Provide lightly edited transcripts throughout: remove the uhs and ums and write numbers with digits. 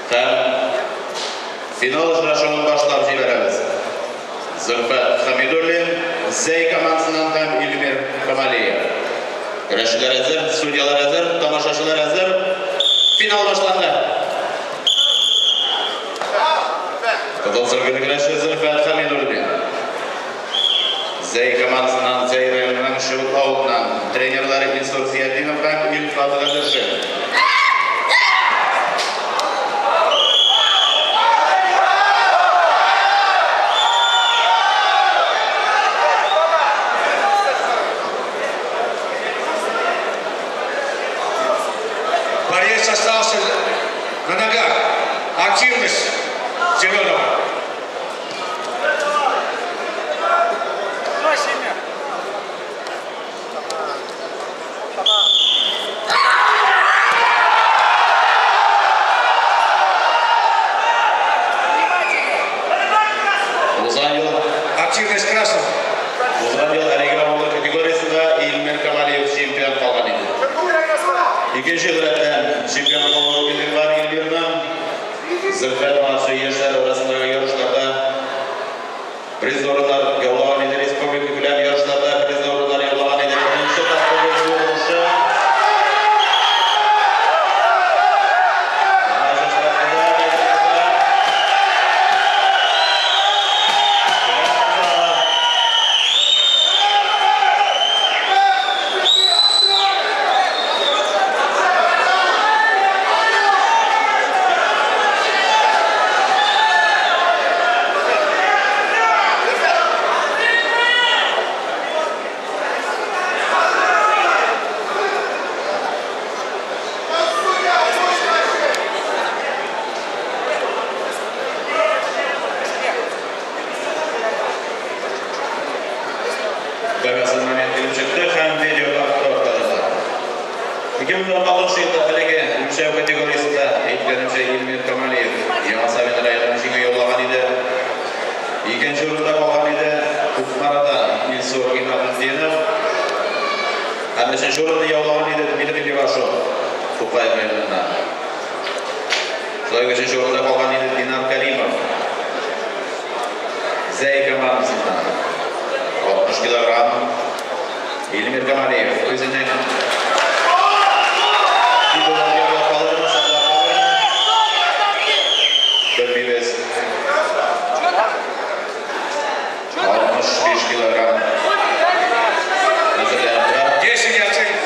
Һәм финал очрашуын башлап җибәрәбез. Зөлфәт Хамидуллин, Зәй командасыннан һәм Илмир Камалиев. Көрәшчеләр әзер, судьялар әзер, тамашачылар әзер. Финал башланды. Кызыл сөлгеле көрәшче Зөлфәт Хамидуллин. Зәй командасыннан, Зәй районының Чыбык авылыннан тренерлары Илсур Зиятдинов һәм Илфат Гадершин. Борец остался на ногах. Активность зеленого. Узган ел Активность красного. Узган ел әлеге авырлык категориясендә Илмир Камалиев чемпион калган иде. Икенче ел рәттән чемпион калу мөмкинлеге бар Илмирның. Зөлфәт моңарчы яшьләр арасындагы ярышларда призлы урыннар яулаган иде, республика күләм ярышларда призлы урыннар яулаган иде. Беренче тапкыр бу уңышы. Яңа чәчрәп куйды, мәйданында. Гамәлсез момент килеп чыкты һәм видео повтор кылынды. 2016 елда әлеге үлчәү категориясендә әйткәнемчә Илмир Камалиев Яңа Савин районының җиңү яулаган иде. Икенче урында калган иде Кукмарадан Илсур Имамутдинов. Һәм өченче урынны яулаган иде Дмитрий Левашов Тукай районыннан. Шулай ук өченче урында калган иде Динар Каримов. Зәй командасыннан. 60 килограмм. Илмир Камалиев үзенең титулын яулап калырмы, саклап калырмы? Белмибез. 65 килограмм. Әзерләнеп тора. Действие не оценит.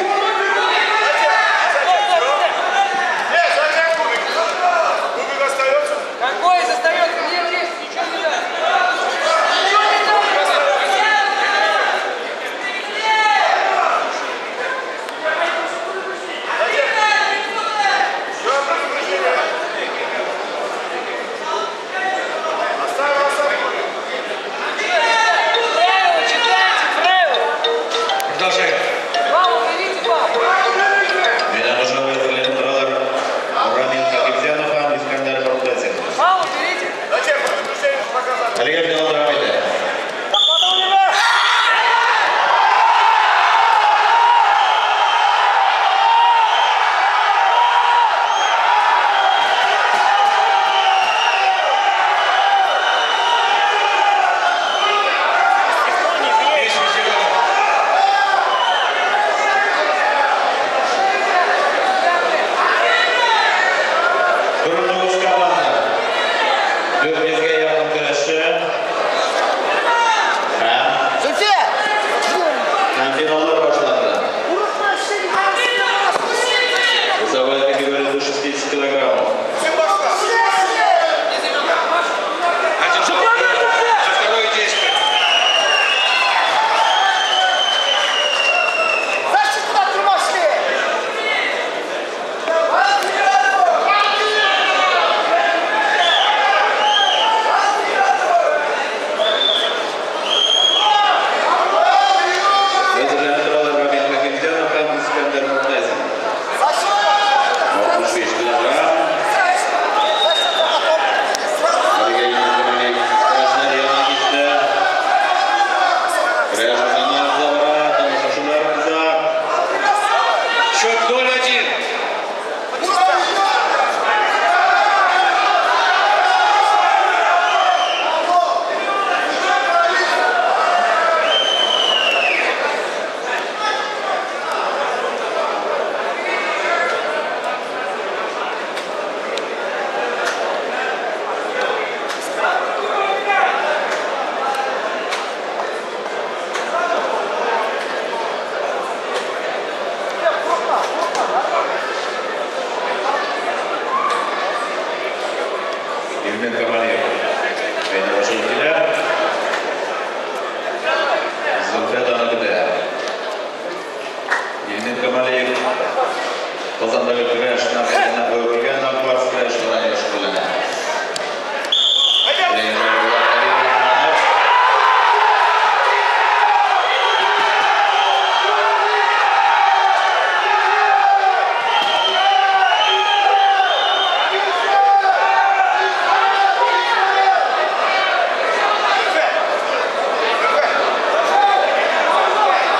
Нет, зачем кубик? Кубик остается. Какой остается? Мне есть, ничего не дали. Ничего не дали. Илмир Камалиев бәйнә башлап килә. Зөлфәт аны көтә. Илмир Камалиев Казандагы көрәш мәктәбенә әверелгән Ак Барс көрәш белән шөгыльләнә. Тренерлар Булат Хәбибрахманов.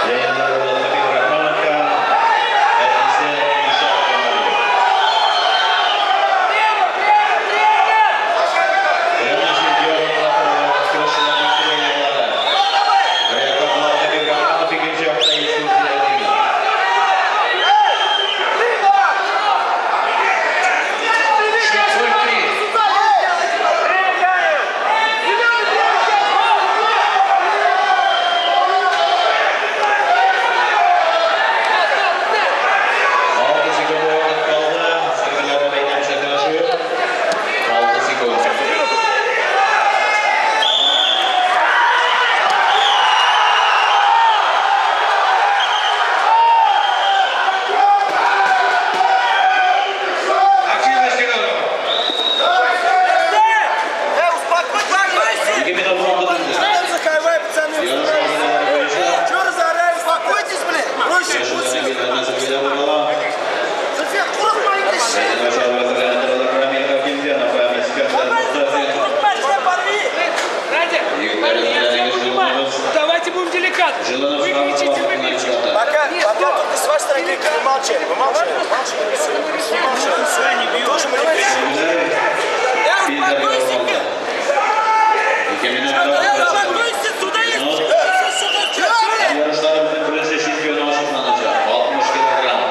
Тренерлар Булат Хәбибрахмановка әтисе Илшат Камалиев. Яңа чемпион көрәшчеләрнең тренерлары. Бер якта Булат Хәбибрахманов, икенче якта Илсур Зиятдинов. Счет 0-3. 6 секунд вакыт калды. Сәүләләр бәйнәмчә көрәшү. 6 секунд. Активность зеленого. 2 минут вакыт үтте. Ярыш вакытлары буенча Чего разорались? Успокойтесь, блин! Проще, көрәшчеләрнең битенә булды. Зульфия, курыкма инде. Бәйнәмчә әзерләнеп Рамил Хакимзянов һәм Искәндәр Мортазин. Радик, Егетләр парни, я әзерләнегез, тебя понимаю. җылынабыз. Давайте будем деликатны. Җылынып Вы чыгабыз кричите, вы вакытына кричите. чыкты. Пока, пока только с вашей стороны крик, мы молчали, мы молчали, молчали, мы молчали. Тоже мы не кричим. Билдер юлланды. 2 минут Успокойся, сюда есть! Ярышларыбызның беренче чемпионы ачыкланачак. 60 килограмм.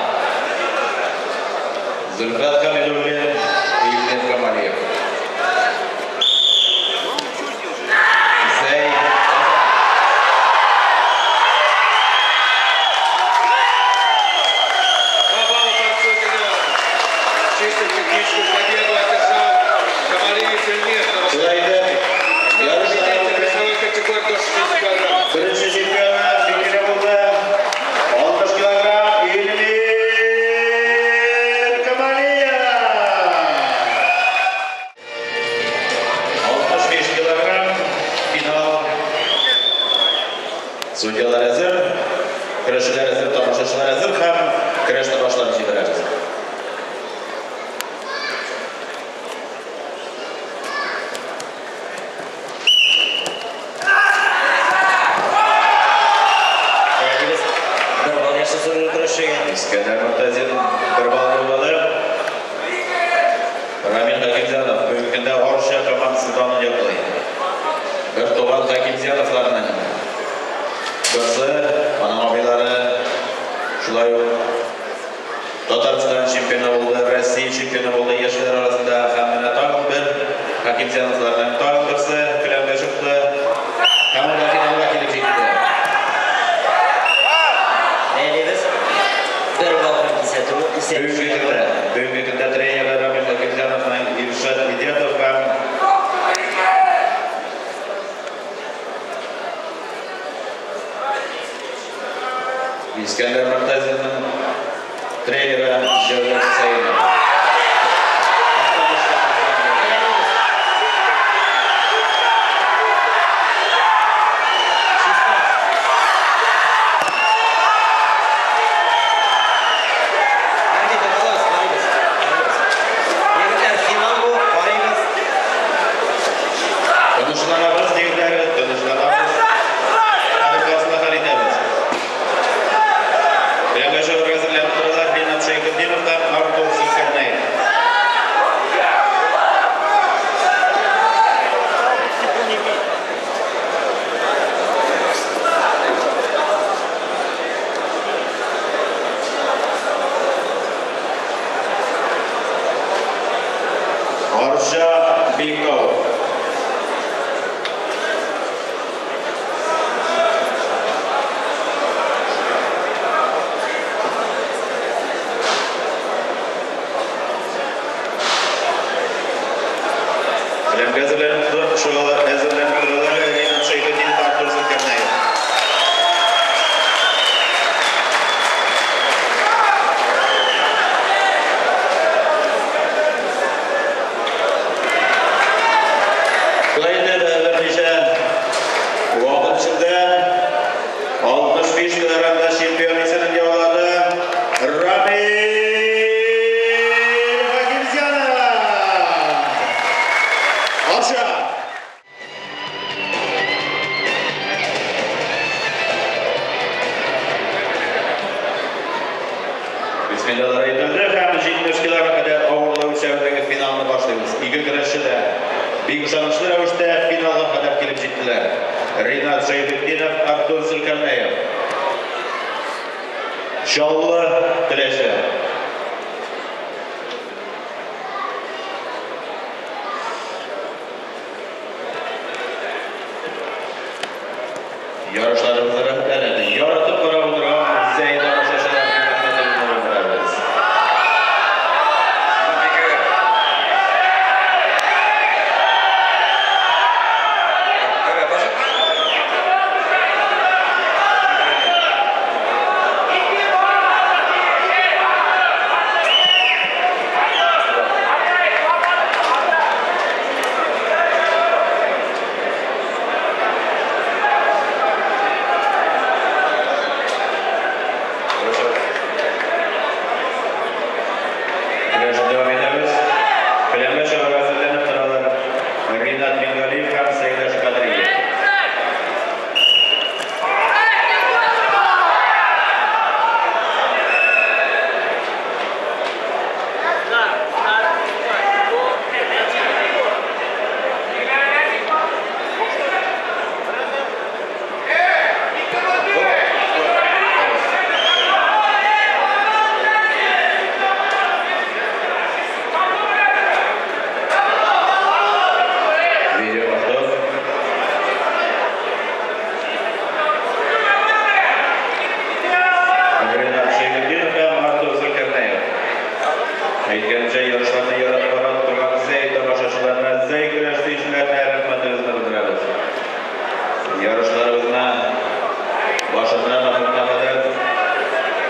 Зөлфәт Камилуллин, Илмир Камалиев. Зәй Казан. 2 балла борцу зеленого. Чисто техническую победу одержал Камалиев Ильмир. Шулай итеп, Победитель ярышларыбызның весовой категории до 60 килограмм. беренче чемпионы билгеле булды. 60 килограмм Илмир Камалиев. 65 килограмм финал. Судьялар әзер, көрәшчеләр әзер, тамашачылар әзер һәм көрәшне башлап җибәрәбез. Бәйлибез. Бер балл яшел көрәшчегә. Искәндәр Мортазин бер балл юллады. Рамил Хакимзянов бүгенге көндә Арча командасы данын яклый. Бер туган Хакимзяновларның берсе, аның абыйлары шулай ук Татарстан чемпионы булды, Россия чемпионы булды яшьләр арасында һәм менә тагын бер Хакимзяновларның тагын берсе келәмгә чыкты һәм ул да финалга килеп җитте. Бәйлибез. Бер балл һәм кисәтү. Бүгенге көндә тренерлар Рамил Хакимзяновның Илшат Идиятов һәм Искәндәр Мортазинның тренеры Җәүдәт Хөсәенов. Арбитр, алабыз, карыйбыз. Карыйбыз. Егетләр, финал бу, карыйбыз. Тынычланабыз, егетләр, тынычланабыз. Хәзер барысын да хәл итәбез. Келәмгә чыгарга әзерләнеп торалар Ринат Шәйхетдинов һәм Артур Зөлкәрнәев. Арча Биектау. Келәмгә әзерләнеп торалар Ринат Шәйхетдинов, Артур Зөлкәрнәев. Шулай итеп, берничә вакыт эчендә 65 килограммда чемпион исемен яулады Рамил Хакимзянов. Арча! Бисмиллалар әйтелде һәм 70 килограмм кадәр авырлык үлчәвендәге финалны башлыйбыз. Ике көрәшче дә бик ышанычлы рәвештә финалга кадәр килеп җиттеләр. Ринат Шәйхетдинов, Артур Зөлкәрнәев. Чаллы, Теләче. Ярышларыбызны рәхәтләнеп, яратып карап утырган Зәй тамашачыларына рәхмәтебезне белдерәбез. Көрәш дәвам итәбез. Келәмгә чыгарга әзерләнеп торалар Ринат Мингалиев һәм Сәйдәш Кадриев. Видео повтор. Ринат Шәйхетдинов һәм Артур Зөлкәрнәев. Әйткәнчә, ярышларны яратып карап торган Зәй тамашачыларына, Зәй көрәш сөючеләренә рәхмәтебезне белдерәбез. Ярышларыбызны башыннан ахырына кадәр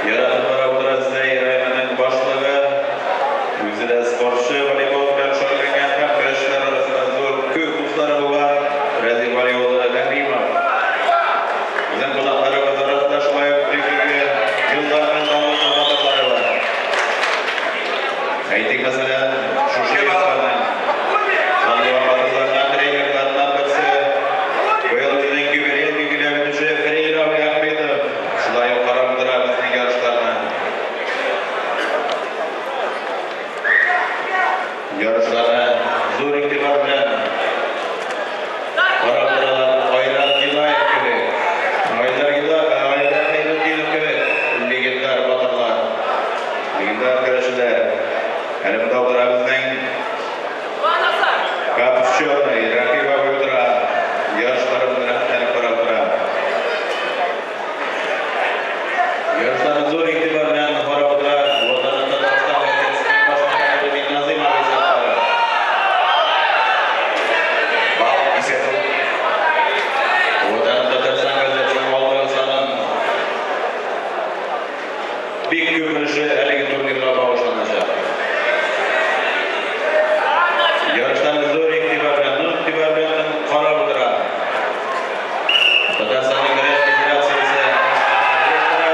яратып карап утыра Зәй районының башлыгы, үзе дә спортчы, волейбол белән шөгыльләнгән һәм көрәшчеләр арасында зур күп дуслары булган Рәзил Вәли улы Кәримов. Безнең кунакларыбыз арасында шулай ук элеккеге елларның данлыклы батырлары бар. Әйтик, мәсәлән, шушы якларның данлы батырларыннан, тренерларыннан берсе, быел үзенең юбилеен билгеләп үтүче Фәрит абый Ахметов шулай ук карап утыра безнең ярышларны. Ярышларны зур игътибар белән карап торалар Айрат Гилаев кебек, Айдар Хәйретдинов кебек легендар батырлар, легендар көрәшчеләр. Әле монда утыра безнең Капченый Рәкыйп абый утыра, ярышларыбызны рәхәтләнеп карап утыра. Ярышларны зур игътибар белән карап утыра Ватаным Татарстан газетасының баш мөхәррире Минназыйм абый Саттаров. Балл кисәтү. Ватаным Татарстан газетасының алдыгы санын бик күп өлеше әлеге турнирга багышланачак. Ярышларны зур игътибар белән, нык игътибар белән карап утыра. Татарстанның көрәш федерациясе директоры,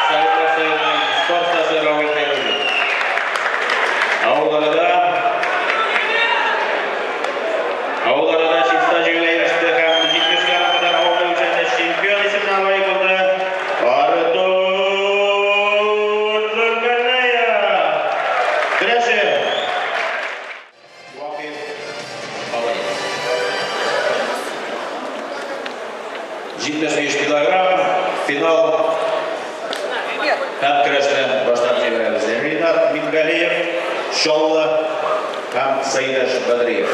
Советлар Союзының спорт остасы Равил Хәйруллин. Авыл арада чиста җиңүгә иреште һәм 70 килограмм кадәр авырлык үлчәмендә чемпион исеменә лаек булды Артур Зөлкәрнәев. Көрәшче. Вакыйф абый. 75 килограмм финал һәм көрәшне башлап җибәрәбез. Ринат Мингалиев, Чаллы һәм Сәйдәш Бәдриев.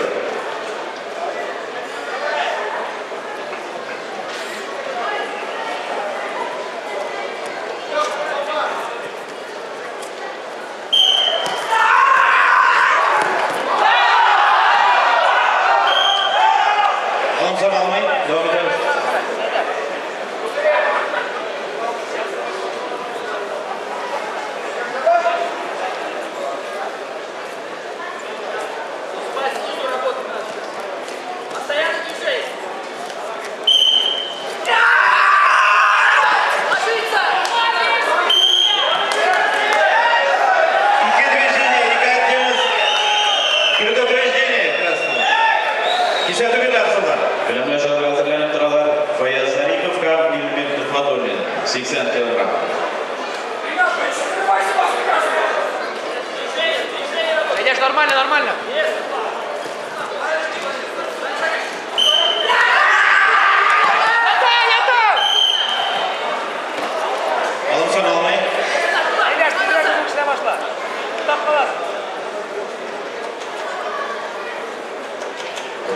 80 килограмм. Идешь нормально, нормально.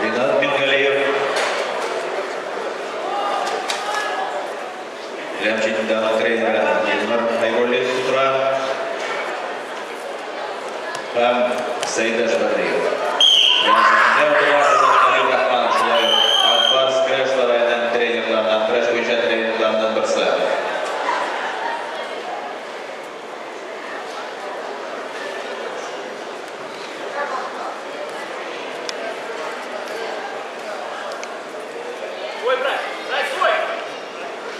Ринат Мингалиев. Келәм читендә аның тренеры Илнар Хайруллин утыра. Һәм Сәйдәш Бәдриев. Келәм читендә утыра Азат Хәбибрахманов, шулай ук Ак Барс көрәш сараеның тренерларыннан, көрәш буенча тренерларыннан берсе.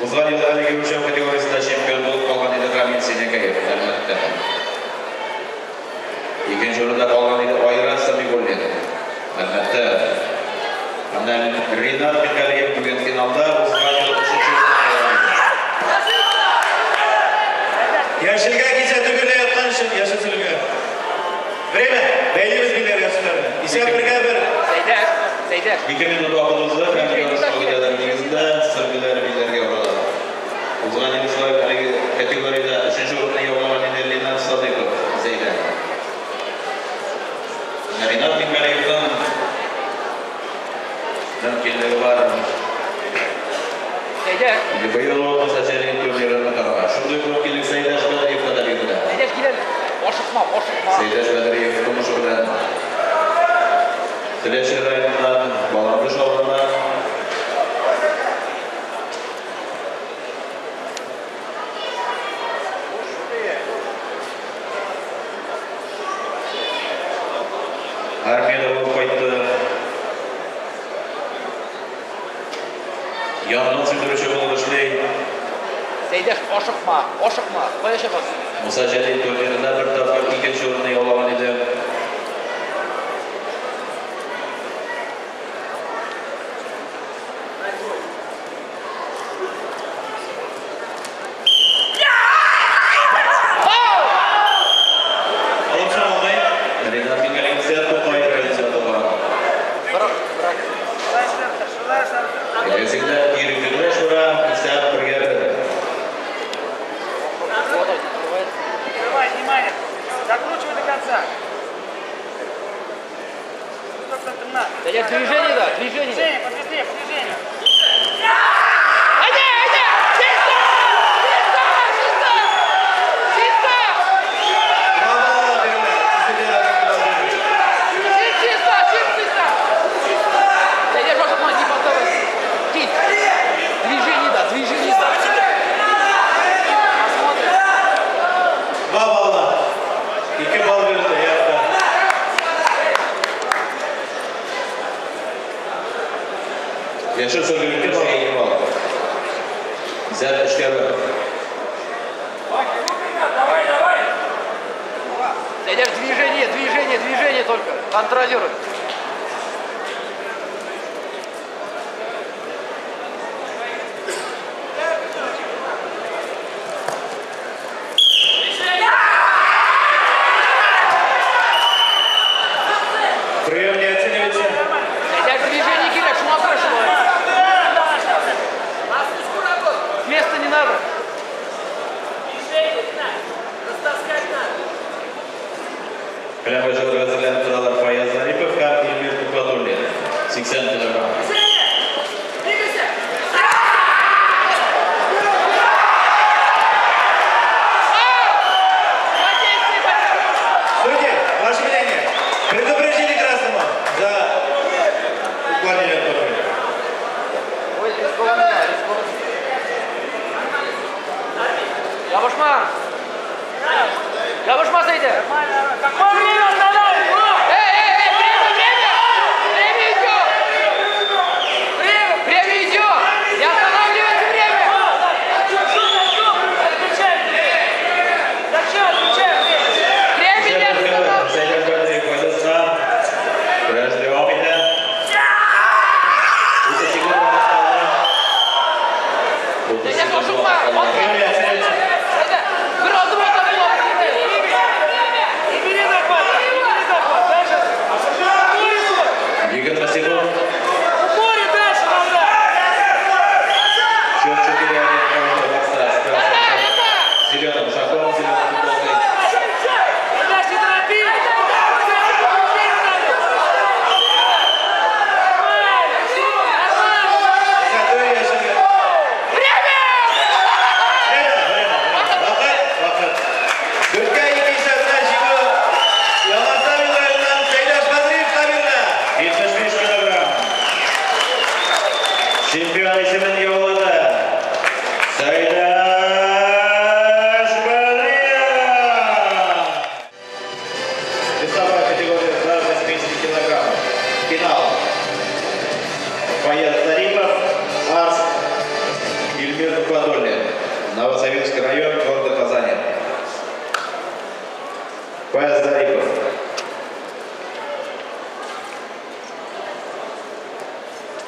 Узган елда әлеге үлчәү категориясендә чемпион булып калган иде Рамил Синекаев, әлбәттә. Икенче урында калган иде Айрат Самигуллин. Әлбәттә. Һәм Ринат Мингалиев бүген финалда узган ел өченче урында калган иде. Яшелгә кисәтү бирелә яткан өчен, яшел сөлгегә. Время. Бәйлибез биләр яшелләрне. Исәп бергә бер. Сәйдәш, Сәйдәш. 2 минут вакыт узды һәм ярыш кагыйдәләре нигезендә сөлгеләр биләргә урала. Узган ел шулай ук әлеге категориядә өченче урынны яулаган иде Ленар Садыйков, Зәйдә. Ринат Мингалиевның мөмкинлеге бар. Сәйдәш. Быел ул Муса Җәлил турнирын отарга. Шундый ук мөмкинлек Сәйдәш Бәдриевка да бирелә. Сәйдәш килә. Ашыкма, ашыкма. Сәйдәш Бәдриев тумышы белән Теләче районыннан, Баландыш авылыннан. Армиядә булып кайтты. Янгын сүндерүче булып эшли. Сәйдәш, ашыкма, ашыкма. Кая чыгасың? Муса Җәлил турнирында бер тапкыр икенче урынны яулаган иде. Алымсан алмый. Ринат Мингалиев Тукай районында туган. Киләсендә ирекле көрәш бара, исәп бергә бер. Давай, внимание. Закручивай до конца. Сәйдәш, движение, да, движение. Движение, подвезли, движение. Айда, айда! Чисто! Чисто! Чисто! Чисто! Два балла бирелә. Чисто, чисто! Сәйдәш, ашыкма, не поддавайся. Кит. Движение, да, движение, да. Посмотрим. Два балла. Ике балл бирелде. Якта. Яшел сөлгелеккә ике балл. Исәп өчкә бер. Сәйдәш, движение, движение, движение только. Контролируй. Прием не оценивается. Сәйдәш, движение кирәк, шуңа күрә шулай. Места не надо. Келәмгә чыгарга әзерләнеп торалар Фаяз Зарипов һәм Илмир Тукбатуллин. 80 килограмм. Судьи, ваше мнение. Предупреждение красному за уклонение от топа. Ой, рискованно, рискованно. Ябышма! Ябышма, Сәйдәш! Какое время останавливай? Эй, эй, эй, время, время! Время идет! Время, время идет! Не останавливайте время! Отключай время. Зачем отключаем время? Время не останавливайте! Сәйдәш Бәдриев файдасына Чемпион исемен яулады Сәйдәш Бәдриев. Весовая категория до 80 килограммов. Финал. Фаяз Зарипов, Арск, Ильмир Тухватуллин. Новосавиновский район, города Казани. Фаяз Зарипов.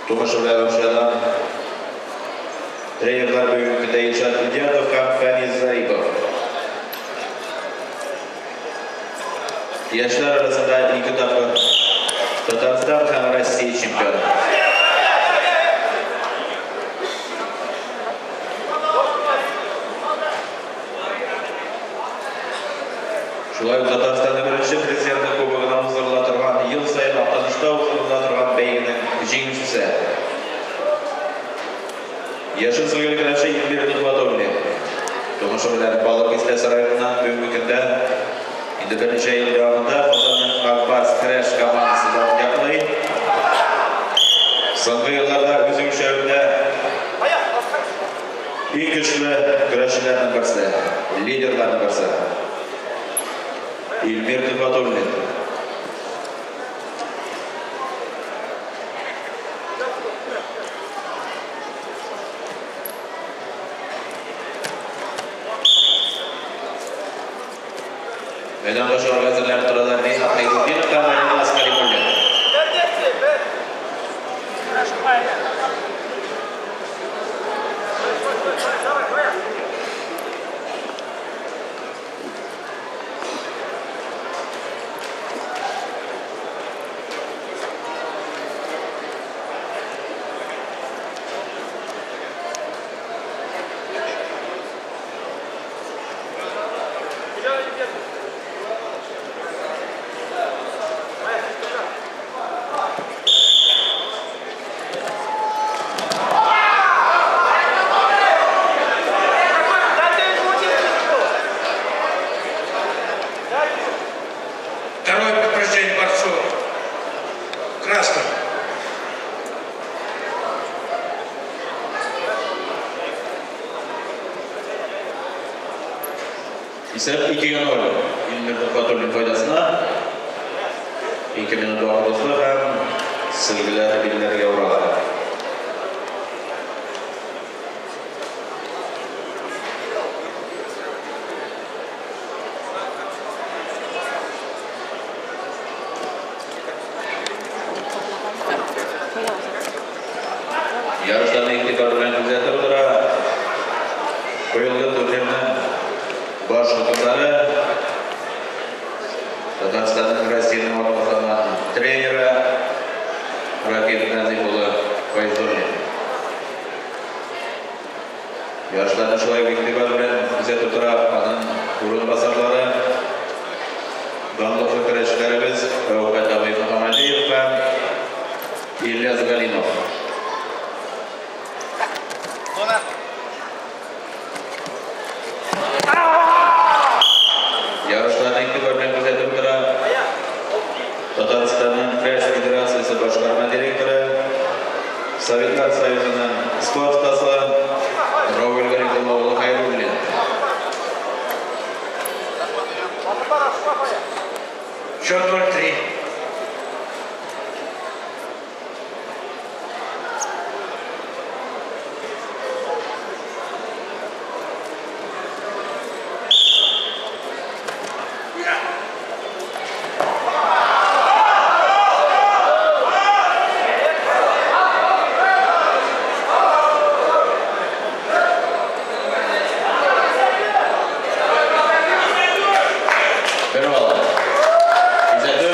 Тумышы белән Рушадан тренерлар бүгенге көндә Илшат Идиятов һәм Фәнис Зарипов. Яшьләр арасында ике тапкыр Татарстан һәм Россия чемпионы. Шулай ук Татарстанның беренче президенты кубогына уздырыла торган ел саен Актанышта уздырыла торган бәйгенең җиңүчесе. Яшел сөлгеле көрәшче Илмир Тухватуллин. Тумышы белән Балык Бистәсе районыннан бүгенге көндә инде берничә ел дәвамында Казанның Ак Барс көрәш командасы данын яклый. Соңгы елларда үз үлчәвендә иң көчле көрәшчеләрнең берсе, лидерларның берсе. Илмир Тухватуллин. Мәйданга чыгарга әзерләнеп торалар Ринат Хәйруллинов һәм Ринас Калимуллин. Второе предупреждение борцу. Красным. Исәп 2-0 Илмир Тухватуллин файдасына. 2 минут вакыт узды һәм сөлгеләр билләргә урала. Ярышларны игътибар белән күзәтеп утыра. Быелгы турнирның баш хөкемдары Татарстанның Россиянең атказанган тренеры Ракиф Назиф улы Файзуллин. Ярышларны шулай ук игътибар белән күзәтеп тора аның урынбасарлары, данлыклы көрәшчеләребез Рәүфәт абый Мөхәммәдиев һәм Ильяс Галимов. Ярышларны игътибар белән күзәтеп тора Татарстанның Көрәш федерациясе башкарма директоры, Советлар Союзының спорт остасы Равил Гарифулла улы Хәйруллин. Счет 0-3. Бер балл. Күзәтү.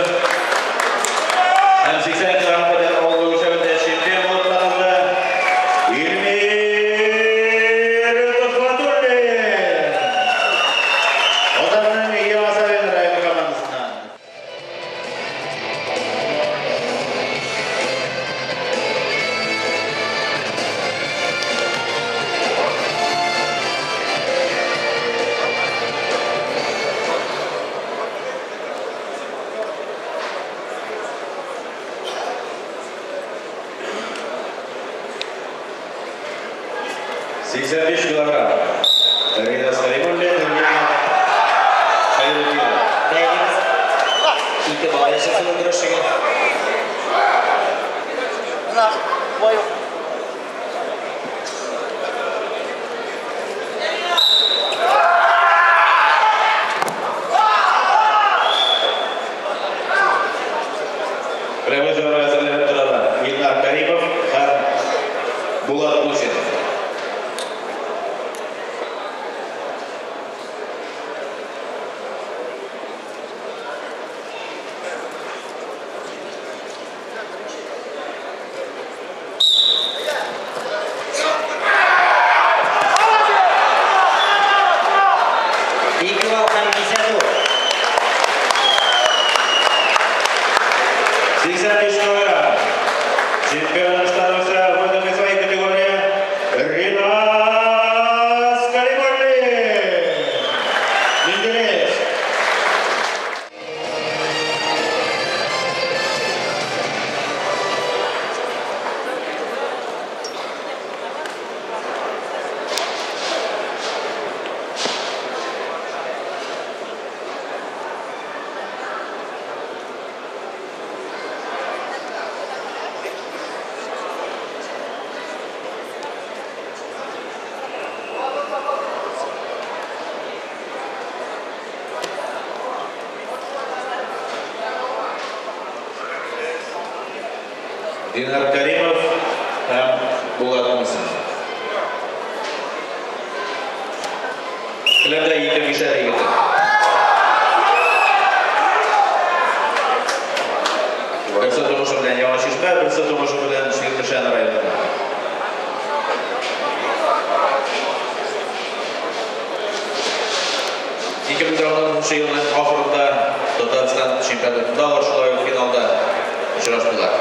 85 килограмм. Ринас Каримуллин, Рина Хайрутдинов. Бәйлибез. 2 балл яшәсен көрәшчегә. На, бой. Прямой жауап әзірленіп тұрады. Илнар Каримов һәм Булат Мусин. Ике балл һәм кисәтү. 85 килограмм. Чемпионом становится в этой своей категории Ринас Каримуллин. Менделеевск. Динар Каримов һәм Булат Мусин. Келәмдә ике мишәр егете. Берсе тумышы белән Яңа Чишмә, берсе тумышы белән Чирмешән районында. 2016 елның ахырында Татарстан чемпионатында алар шулай ук финалда очраштылар.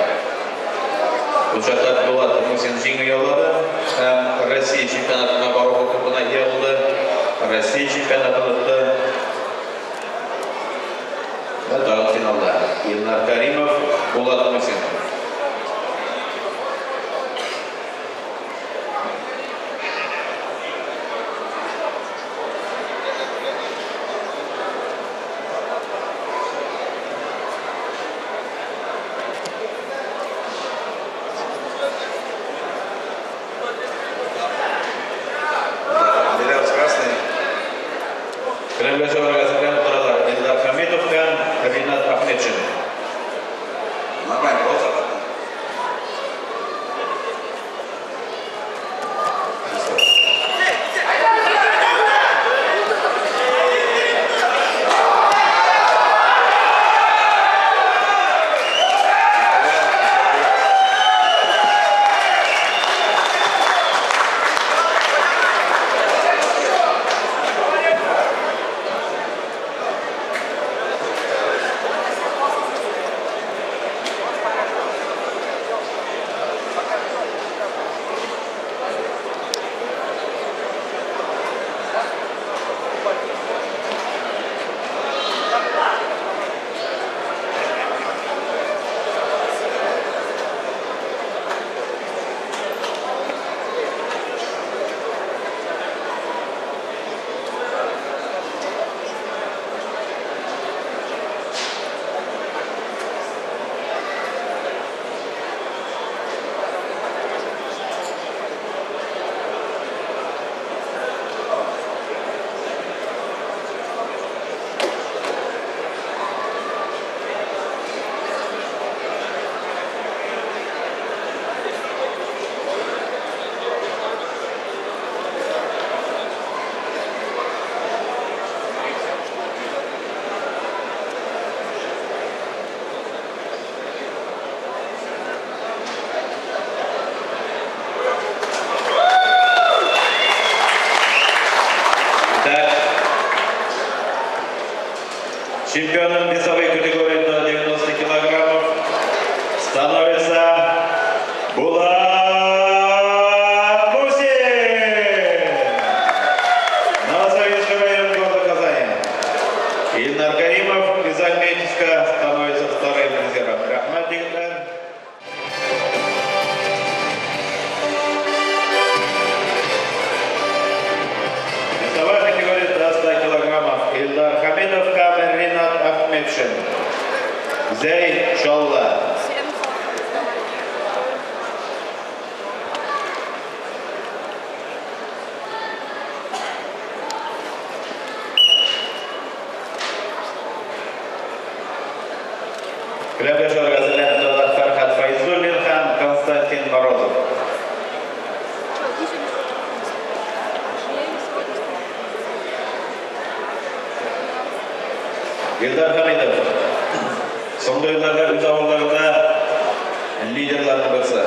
Ул чакта Булат Мусин җиңү яулады һәм Россия чемпионатына бару хокукына ия булды. Россия чемпионатын отты. Вә тагын финалда Илнар Каримов, Булат Мусин. Беляус красный. Кремль чыгарга әзерләнеп торалар Илдар Хамитов һәм Ринат Ахметшин. Нормально, вот западно. Зәй, Чаллы. Келәмдә шарга әзерләнеп торалар Фәрхәт Фәйзуллин һәм Константин Морозов. Илдар Хәмитов. Соңгы елларда үз авылларында лидерларның берсе.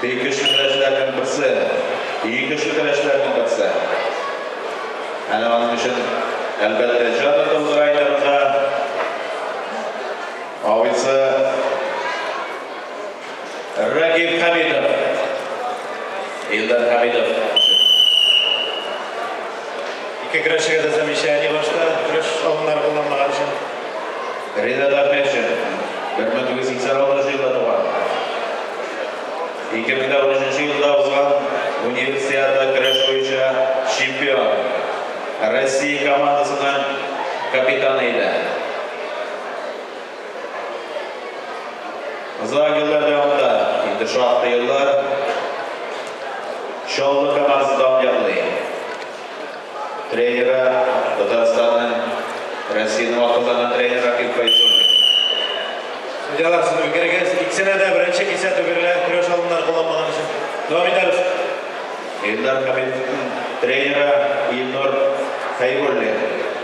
Бик көчле көрәшчеләрнең берсе. Иң көчле көрәшчеләрнең берсе. Әнә аның өчен әлбәттә җан атылды районында абыйсы Рәкип Хәмитов. Илдар Хәмитов. Ике көрәшчегә дә замечание башта, көрәш алымнары кулланмаган өчен. Ринат Ахметшин 1986 елда туган. 2013 елда узган универсиада көрәш буенча чемпион. Россия командасының капитаны иде. Озак еллар дәвамында, инде шактый еллар Чаллы командасы дан яклый. Тренеры Татарстанның, Россиянең атказанган тренеры Ракип Фәйзуллин. Судьялар, сезнең фикерегез? Икесенә дә беренче кисәтү бирелә, көрәш алымнары кулланмаган өчен. Дәвам итәбез. Илдар Хәмитовның тренеры Илнур Хәйбуллин,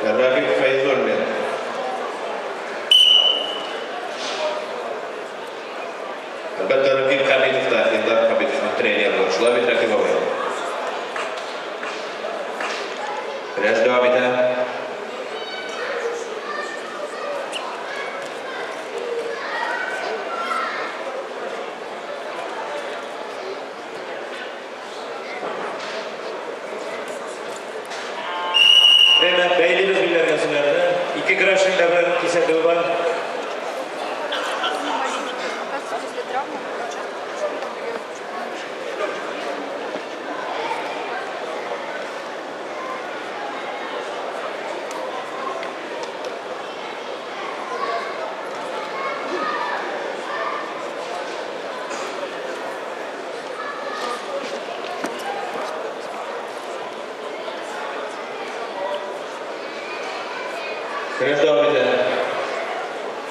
Ракип Фәйзуллин. Әлбәттә, Ракип Хәмитов та Илдар Хәмитовның тренеры булыр. Шулай бит, Ракип абый? Көрәш дәвам итә. Время, бәйлибез билләргә сүләрне. Ике көрәшнең дә бер кисәтүе бар. Көрәш дәвам итә.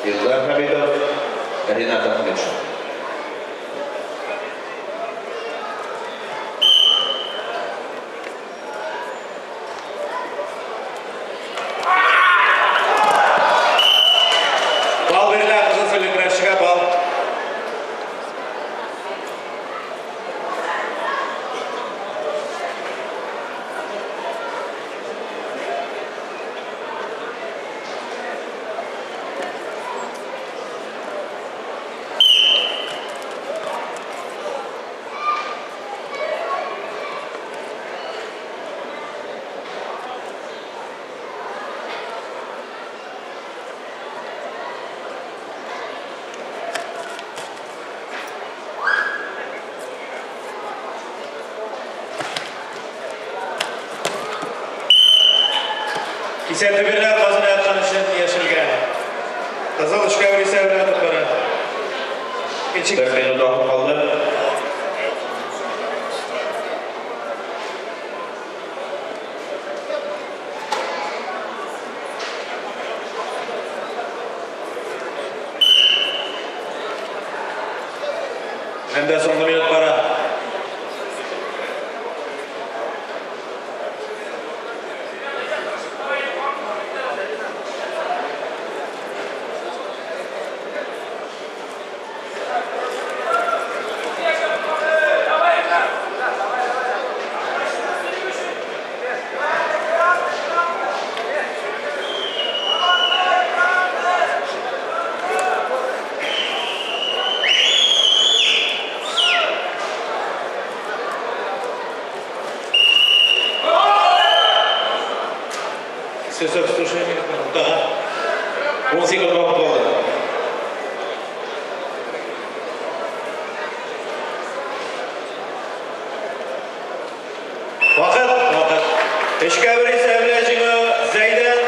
Илдар Хәмитов, Ринат Ахметшин. Бал бирелә кызыл сүлле көрәшчегә, бал. Кисәтү бирелә казына яткан өчен яшелгә. Кызыл өчкә бер исәп белән отып бара. Икенче Бер минут вакыт калды. Һәм дә соңгы минут бара. Все, слушай меня. Да. 10 секунд вакыт калды. Вакыт, вакыт. Өчкә бер исәп белән җиңү Зәйдән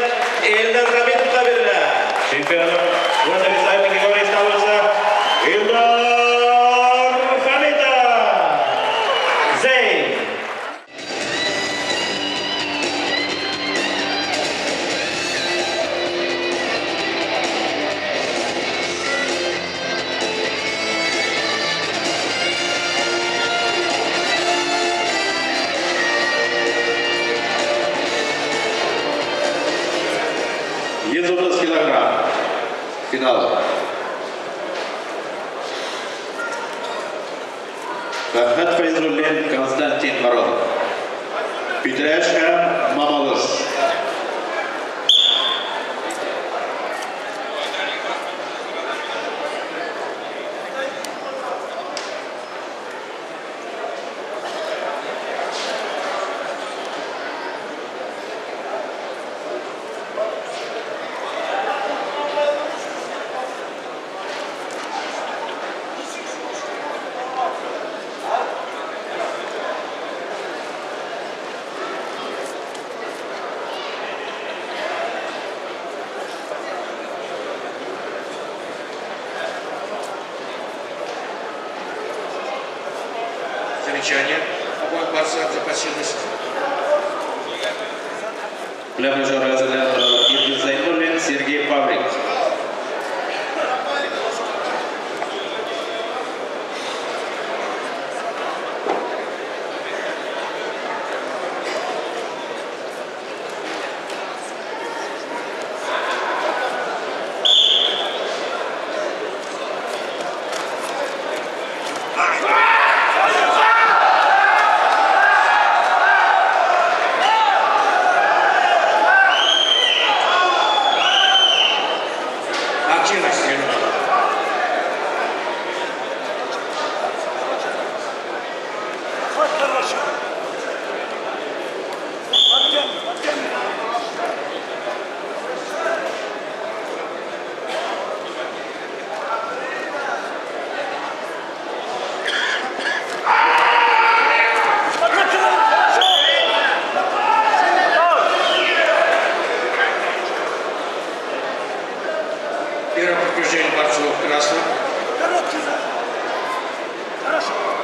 Илдар Хәмитовка бирелә. Чемпионом в этой весовой категории становится Илдар Хамитов. Зей! Килограмм. Финал. Фәрхәт Фәйзуллин, Константин Морозов. Питрәч һәм Мамалыш. Замечание обоих борцов за пассивность. Для Илгиз Зайнуллин, Сергей Павлик. Первое предупреждение борцов красных. Хорошо.